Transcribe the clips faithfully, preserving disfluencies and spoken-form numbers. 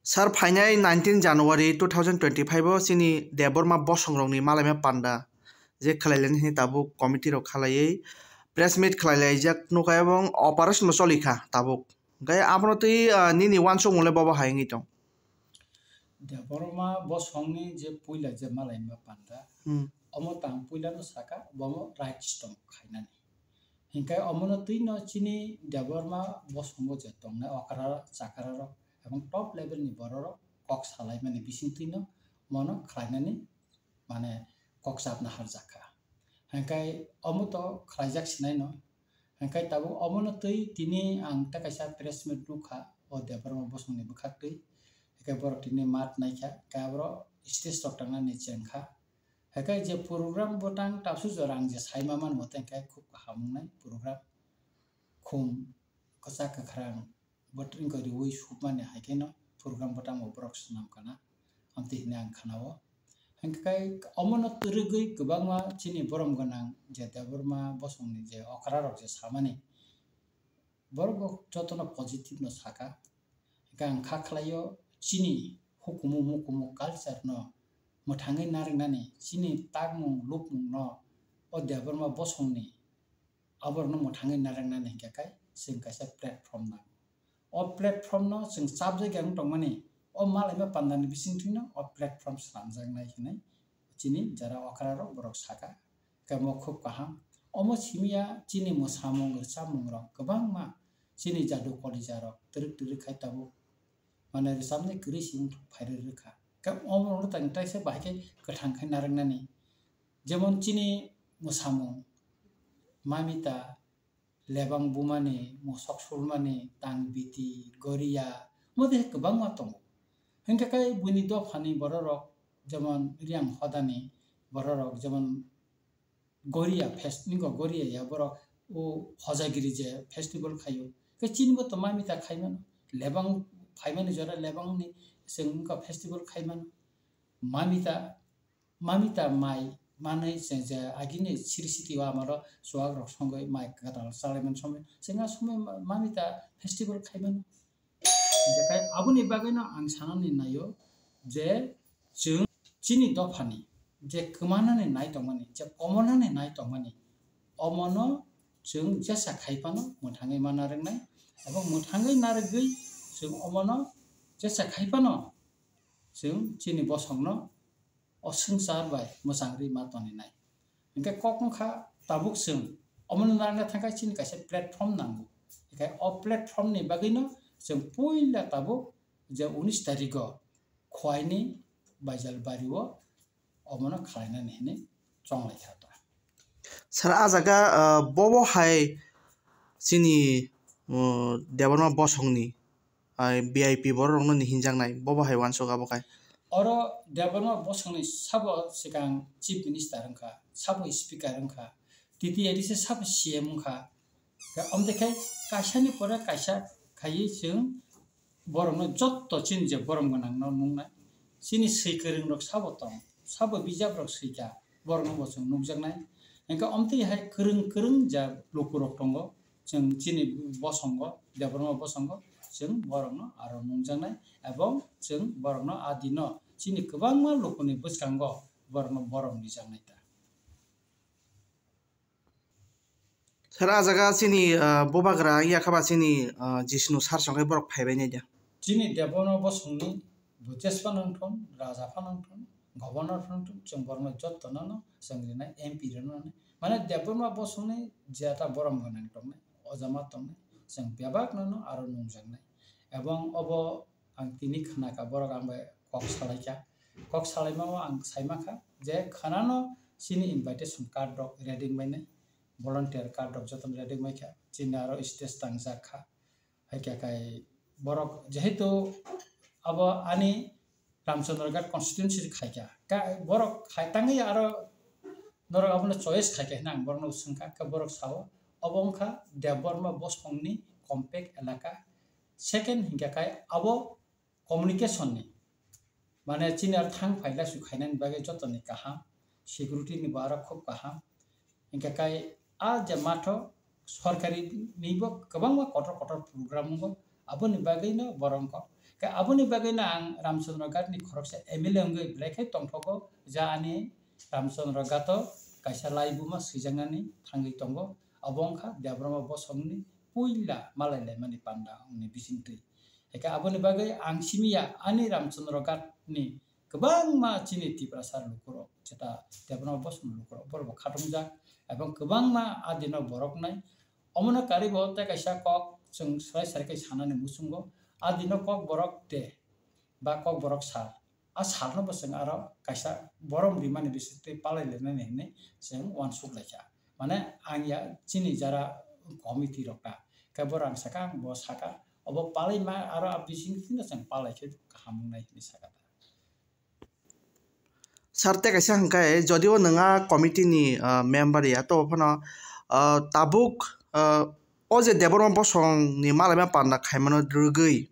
Sir, phainai nineteen January two thousand twenty-five o chini Debbarma bosongrokni malaima panda je khlailaini hwnwi tabuk committee rok khlaiwi press meet khlailaijak nukha, ebong operation bo cholikha tabuk. Hwnkhe abono twi, ah, nini uansukmung le bobo hai wngwi tong? Debbarma bosongni je puila je malaima panda, Hmm. Omo tang puilano saka, bomo right stop khainani. Hinkhe omono twino chini Debbarma bosongo je tongnai okra chakrarok ebong top level ni bororok kok salaimani bising twino mono khlainani mane kok chapna harjakha. Hinkhe omo to khlaijak sinaino. Hinkhe tabuk omono twi tini ang tei kaisa press meet nukha o Debbarma bosongni bwkhaktwi. Hinkhe borok tini mat naikha, hinkhe aboro stage rok tangnani chengkha. Hinkhe je program bwtang tabsu jora ang je saima manmo tei hinkhe khub kaham wngnai program. Khum kwchak kwkhrang bwtwrwngkha riwi sukmani hai kheno program bwtangbo borok swnam kana, amtwi hwnwi ang khana-o. Hinkhe omono twrwgwi kwbangma chini borom gwnang je Debbarma bosongni je okrarok je samani, borok bo jotono positive no saka. Hinkhe ang kha khlai-o chini hukumu mukumu culture no mwthangwi narwknani, chini takmung lukmung no o Debbarma bosongni aborokno mwthangwi narwknani hinkhe kai chwng kaisa platform nango. O platform no chwng chapjagwi ang tongmani, o malaima pandani bisingtwino o platform swnamjaknai hinwi chini jara okrarok borok saka. Khe omo khub kaham. Omo simiya chini mwsamung rwchapmungrok kwbangma chini jadu kolijarok twrwk twrwk khai tabuk. Mane rwchapnai kwrwi se wngthok phairwi rwkha. Khe omo rwngno tang taisa bahai khe kwthang khai narwknani. Jemon chini mwsamung, mamita, lebang bumani, mosok sulmani, tangbiti, goria, omo tei kwbangma tongo. Hinkhe khe buini dophani bororok, jemon Riang hodani bororok, jemon Goria fest-, ningo Goria ya borok o Hojagiri je festival khaio. Khe chini bo to mamita khaimano, lebang phaimani jora lebangni chwng wngkha festival khaimano. Mamita, mamita mai manwi chwng je agini siri siti o amaro chuwak rok songwi mai kwtal chalaimani somoi, chwng a somoi ma-, mamita festival khaimano. Hinkhe aboni bagwino ang sanani naio je chwng chini dophani je kwmanani nai tongmani, je komonani nai tongmani, omono chwng jesa khai phano mwthangwi ma narwknai, abo mwthangwi narwgwi chwng omono jesa khai phano chwng chini bosongno o swngchar bai mwchangri ma toninai. Hinkhe kok wngkha tabuk chwng omono narwkna thangkha chini kaisa platform nango. Hinkhe o platform ni bagwino chwng puila tabuk je unis tarikgo Khwaini Baijalbari o omono khlainani hinwi chonglaikha ta. Sir, a jaga, ah, bobo hai chini, oh, Debbarma bosongni, ah, V I P bororokno ni hinjaknai, bobo hai uansuk abo khai. Oro Debbarma bosongni sabo swkang Chief Minister wngkha, sabo Speaker wngkha, T T A D C sabo C M wngkha. Khe omtwi khai kaisani pore kaisa khaiwi chwng borokno jotto chini je borom gwnangno nuknai. Chini swi kwrwngrok sabo tong, sabo bijabrok swikha, borokno bo chwng nukjaknai. Hinkhe omtwi hai kwrwng kwrwng ja lukurok tongo, chwng chini bosongo, Debbarma bosongo chwng borokno aro nukjaknai, ebong chwng borokno a dino chini kwbangma lukuni bwskango borokno borom rijaknai ta. Sir, a jaga chini, ah, bubagra wngya kha ba chini, ah, Jishnu sir song khe borok phaibai nai da? Chini Debbarma bosongni Buddhist phano wngthun, Raja phano wngthun, Governor phano wngthun, chwng borokno jotto no no chwng rinai, M P rwno no. Mane Debbarma bosongni jeta borom gwnang tongnai, ojama tongnai, chwng bebak no no aro nungjaknai. Ebong obo ang tini khna kha, borok ang bai kok salai kha. Kok salaima o ang sai mankha je khana no chini invitation card rok ready wngbai nai, volunteer card rok jotono ready wngbai kha, chini aro stage tangjak kha. Hai khe khai borok jehetu abo ani Ramchandra Ghat constituency khai kha, ka-, borok khai tangwi aro norok abono choice khai kha hwnwi ang borokno swngkha, khe borok sao obo wngkha Debbarma bosongni compact elaka. Second hinkhe khai abo communication ni, mane chini aro thang phaila su khainani bagwi jotoni kaham, security ni bo aro khub kaham. Hinkhe kai a je matho sorkari ni bo kwbangma kotor kotor program wngo, aboni bagwi no borok wngkha. Khe aboni bagwino ang Ramchandra Ghat ni khoroksa M L A wngwi belai khe tongthogo, ja ani Ramchandra Ghat o kaisa laibuma swijaknani thangwi tongo, abo wngkha Debbarma bosongni puila malai laimani panda wngni bisingtwi. Hingkhe aboni bagwi ang simi ya, ani Ramchandra Ghat ni kwbangma chini Tiprasa lukurok, jeta Debbarma bosongni lukurok, borok bo khatungjak, ebong kwbangma adino borok nai. Omono karwi bo tei kaisa kok chwng swrai swrai khe sanani muchungo, adino kok borok de ba kok borok sal, a salno bo chwng aro kaisa borom rimani bisingtwi palai lainani hinwi chwng uansuk laikha. Mane ang ya chini jara committee rok ta, khe bo rang saka, ang bo saka, obo palai ma aro a bisingtwi no chwng palai khe kaham wngnai hinwi saka ta. Sir, tei kaisa hwnkhe, jodio nwng a committee ni, ah, member ya, to phano, ah, tabuk, ah, o je Debbarma bosong ni malaima panda khaimano rwgwi,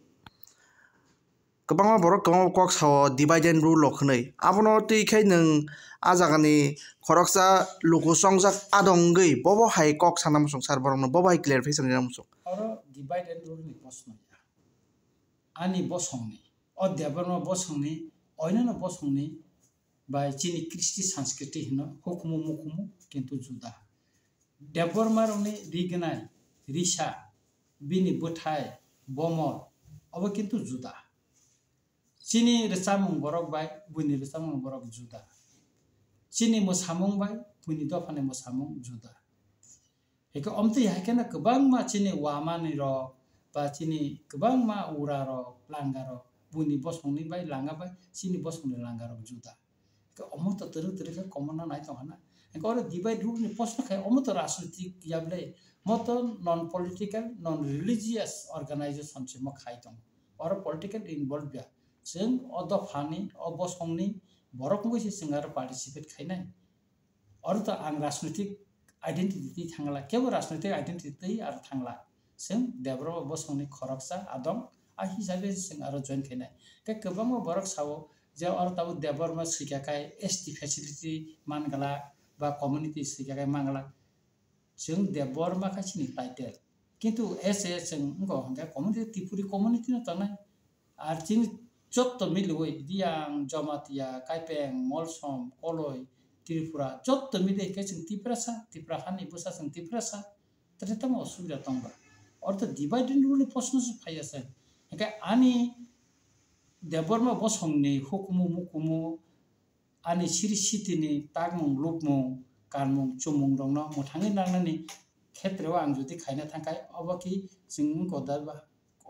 kwbangma borok kwbangma kok sao divide and rule rok hwnwi. Abono twi khe nwng a jagani khoroksa luku chongjak adong wngwi bobo hai kok sana muchung sir borokno, bobo hai clarification rwna muchung. Oro divide and rule ni proshno ya. Ani bosongni, o Debbarma bosongni, oinano bosongni bai chini kristi sanskriti hino hukumu mukumu kintu juda. Debbarma rokni rignai, risa, bini bwthai, bomor, obo kintu juda. Chini rwchapmung borok bai buini rwchapmung borok juda. Chini mwsamung bai buini dophani mwsamung juda. Hingke omtwi hai kheno kwbangma chini wamani rok ba chini kwbangma ura rok, langa rok, buini bosongni bai langa bai chini bosongni langa rok juda. Hingke omo to twrwk twrwk khe common no nai tongkha na. Hingke oro divide rule ni proshno khai omo to rajnitik ya ble, mo to non political, non religious organization se mo khai tongo. Oro political involve ya. Chwng o dophani, o bosongni borok wngwi se chwng aro participate khainai. Oro to ang rajnitik identity twi thangla, kebo rajnitik identity twi aro thangla. Chwng Debbarma bosongni khoroksa adong, a hisabe chwng aro join khainai. Tei kwbangma borok sao je oro tabuk Debbarma swika khai S T facility man glak ba community swika khai man glak. Chwng Debbarma khe chini title. Kintu S A chwng wngkha hwnkhe community, Tripuri community no tongnai. Ar chini jotto miliwi Riyang, Jamatia, Kaipeng, Molsom, Koloi, Tripura jotto mili khe chwng Tiprasa, Tipra hani bwsa chwng Tiprasa. Tere tamo osubida tongba. Ortho divide and rule ni proshno se phaiya se. Hwnkhe ani Debbarma bosongni hukumu mukumu ani siri sitini tangmung, lukmung, kanmung, chumung rokno mwthangwi nangnani khetreo ang jodi khaina thangkhai, obo khe chwng wngkha da ba,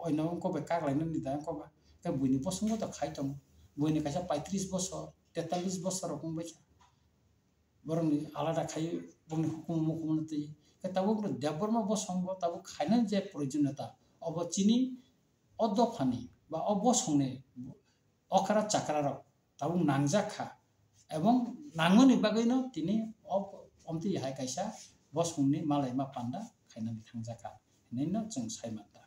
oino wngkha bai kak lainani da wngkha ba. Khe buini bosongo to khai tongo. Buini kaisa paitris bosor, tetalis bosor rok wngbai kha. Borokni alada khai bongni hukumu mukumu twi. Khe tabuk no Debbarma bosongo tabuk khainani je proyojonita, obo chini o dophani ba o bosongni okra chakra rok tabuk nangjak kha, ebong nangmani bagwino tini o omtwi hai kaisa bosongni malaima panda khainani thangjak kha hinwi no chwng sai man ta.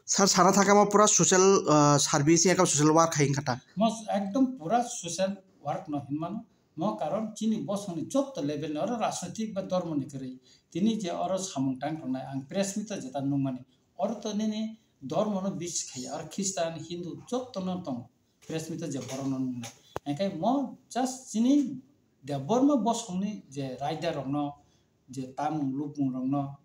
Sir, sana thangkhe mo pura social, ah, service ya social work hai wngkha ta? Mo ekdom pura social work no hinmano. Mo karon chini bosongni jotto level ni oro rajnitik ba dhormo ni kwrwi tini je oro samung tang tongnai ang press meet o jeta nukmani, oro to nini dhormo no bis khaiya, oro Christian, Hindu jotto no tongo. Press meet o je borok no nuknai. Hingkhe mo just chini Debbarma bosongni je raida rokno, je tamung lukmung rokno,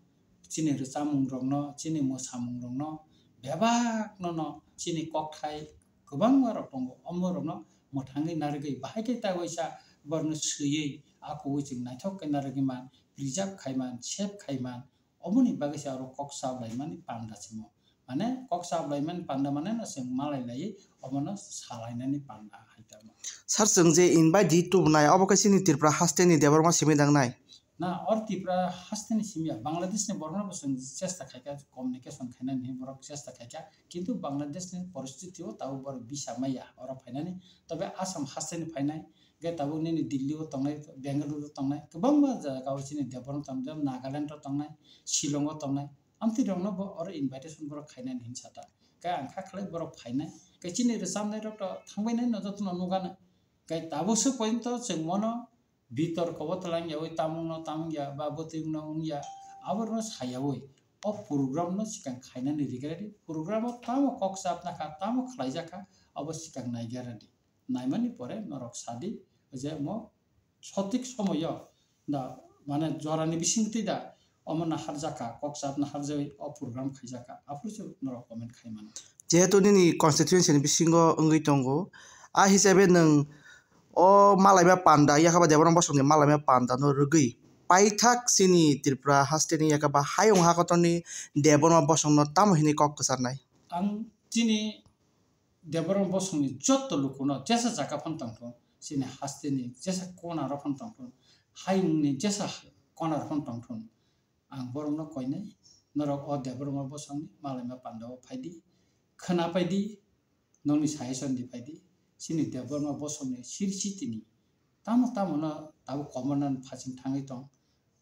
chini rwchapmung rokno, chini mwsamung rokno, bebak no no chini kokthai kwbangma rok tongo. Omo rokno mwthangwi narwgwi bahai khe ta waisa borokno swiwi a kuwi chwng naithok khe narwgwi man, preserve khai man, save khai man. Oboni bagwi se aro kok sablaimani panda simo. Mane kok sablaimani panda mane no chwng malai laiwi omono salainani panda hai tamo. Sir, chwng je invite di tubunai, obo khe chini Tripura hasteni Debbarma simi dangnai? Na, or Tripura hasteni simi ya, Bangladesh ni borokno bo chwng chesta khaikha, communication khainani hinwi borok chesta khaikha, kintu Bangladesh ni poristiti o tabuk borok visa maya oro phainani, tobe Assam hasteni phainai, hingke tabuk nini Delhi o tongnai, Bengaluru o tongnai, kwbangma jaga o chini Debbarma tongnai, Nagaland o tongnai, Shillong o tongnai, amtwi rokno bo oro invitation borok khainani hinwi sata. Khe ang kha khlai borok phainai, khe chini rwchapnai rok to thangbainai no jotono nukha na. Khe tabuk se pointo chwng mono bitorko bo twlang yaui tamung no tamung ya ba bwtwi no wng ya, abo rokno sayaui. O program no swkang khainani riga radi. Program o tamo kok chapna kha, tamo khlaijak kha, abo swkang naiga radi. Naimani pore norok sadi je mo sotik somoyo da mane jorani bisingtwi da omo naharjak kha, kok chap naharjagwi o program khaijak kha. Aphuru se norok comment khai mano. Jehetu nini constituency ni bisingo wngwi tongo, a hisabe nwng o malaima panda, yakaba Debbarma bosongni malaima panda no rwgwi paithak chini Tripura hasteni yakaba hayung hakotorni Debbarma bosongno tamo hinwi kok kwcharnai? Ang chini Debbarma bosongni joto lukuno jesa jaga phano tongthun, chini hasteni jesa kona rok phano tongthun, hayungni jesa kona rok phano tongthun, ang borokno koinai, norok o Debbarma bosongni malaima panda o phaidi, khwna paidi, nongni suggestion di phaidi, chini Debbarma bosongni siri sitini tamo tamo no tabuk komonan phasing thangwi tong,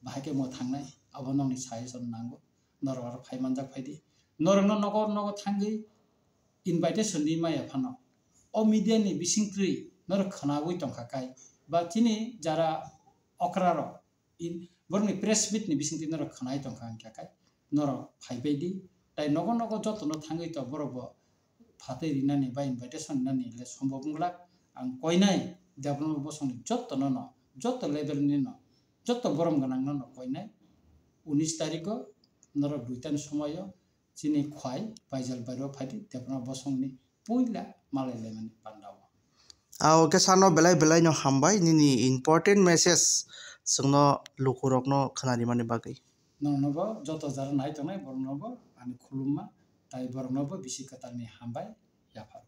bahai khe mo thangnai, abo nongni suggestion nango, norok aro phai manjak phaidi, norokno nogo nogo thangwi invitation di maya phano, o media ni bisingtwi norok khwnagwi tongkha kai, ba chini jara okra rok, in-, borokni press meet ni bisingtwi norok khwnai tongkha hwnkha khe norok phaibai di, tai nogo nogo jotono thangwi to borok bo phatwi rinani ba invitation rinani le sombok wngla. Ang koinai Debbarma bosongni jotono no, joto level ni no, joto borom gwnang no no koinai unis tarikh o norok duita ni somoyo chini khwai Baijal bairo phaidi Debbarma bosongni puila malai laimani panda o. Ao khe sano belai belai no hambai nini important message chwngno lukurokno khwnarimani bagwi. Nongno bo joto jara nai tongnai borokno bo ani khulumma tai borokno bo bisi kwtal ni hambai yapharo.